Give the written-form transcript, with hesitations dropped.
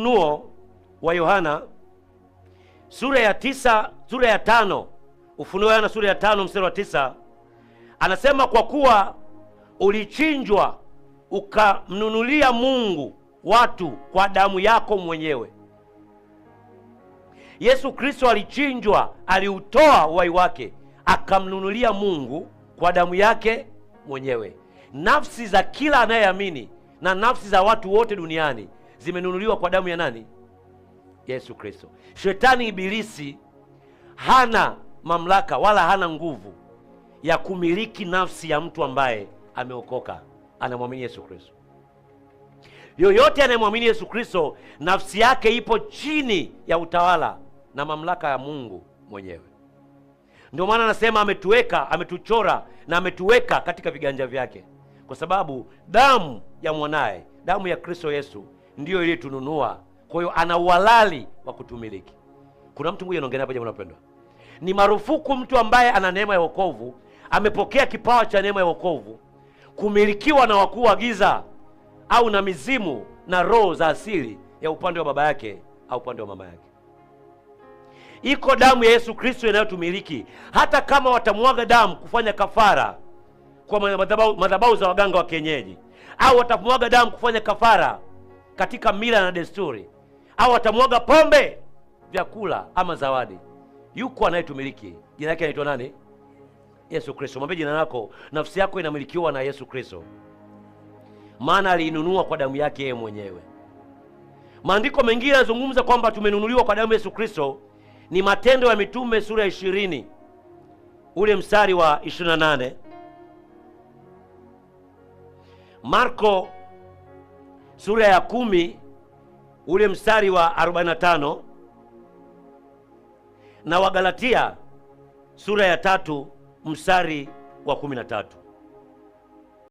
Ufunuo wa Yohana sura ya 9, sura ya 5. Ufunuo wa Yohana sura ya 5 mstari wa 9 anasema, kwa kuwa ulichinjwa ukamnunulia Mungu watu kwa damu yako mwenyewe. Yesu Kristo alichinjwa, aliutoa uhai wake akamnunulia Mungu kwa damu yake mwenyewe. Nafsi za kila anayeamini na nafsi za watu wote duniani zimenunuliwa kwa damu ya nani? Yesu Kristo. Shetani Ibilisi hana mamlaka wala hana nguvu ya kumiliki nafsi ya mtu ambaye ameokoka, anamwamini Yesu Kristo. Yoyote anayemwamini Yesu Kristo, nafsi yake ipo chini ya utawala na mamlaka ya Mungu mwenyewe. Ndio maana anasema ametuweka, ametuchora na ametuweka katika viganja vyake, kwa sababu damu ya mwanaye, damu ya Kristo Yesu ndiyo iliyotununua. Kwa hiyo ana uhalali wa kutumiliki. Kuna mtu mmoja anaongea hapa, jamani wapendwa. Ni marufuku mtu ambaye ana neema ya wokovu, amepokea kipawa cha neema ya wokovu, kumilikiwa na wakuu wa giza au na mizimu na roho za asili ya upande wa baba yake au upande wa mama yake. Iko damu ya Yesu Kristo inayotumiliki. Hata kama watamwaga damu kufanya kafara kwa madhabahu za waganga wa kienyeji, au watamwaga damu kufanya kafara katika mila na desturi, au watamwaga pombe, vyakula ama zawadi, yuko anayetumiliki. Jina lake anaitwa nani? Yesu Kristo. Mwambie jina lako, nafsi yako inamilikiwa na Yesu Kristo, maana aliinunua kwa damu yake yeye mwenyewe. Maandiko mengine yanazungumza kwamba tumenunuliwa kwa damu ya Yesu Kristo. Ni Matendo ya Mitume sura ya 20 ule mstari wa 28, Marko sura ya 10 ule mstari wa 45, na Wagalatia sura ya 3 mstari wa 13.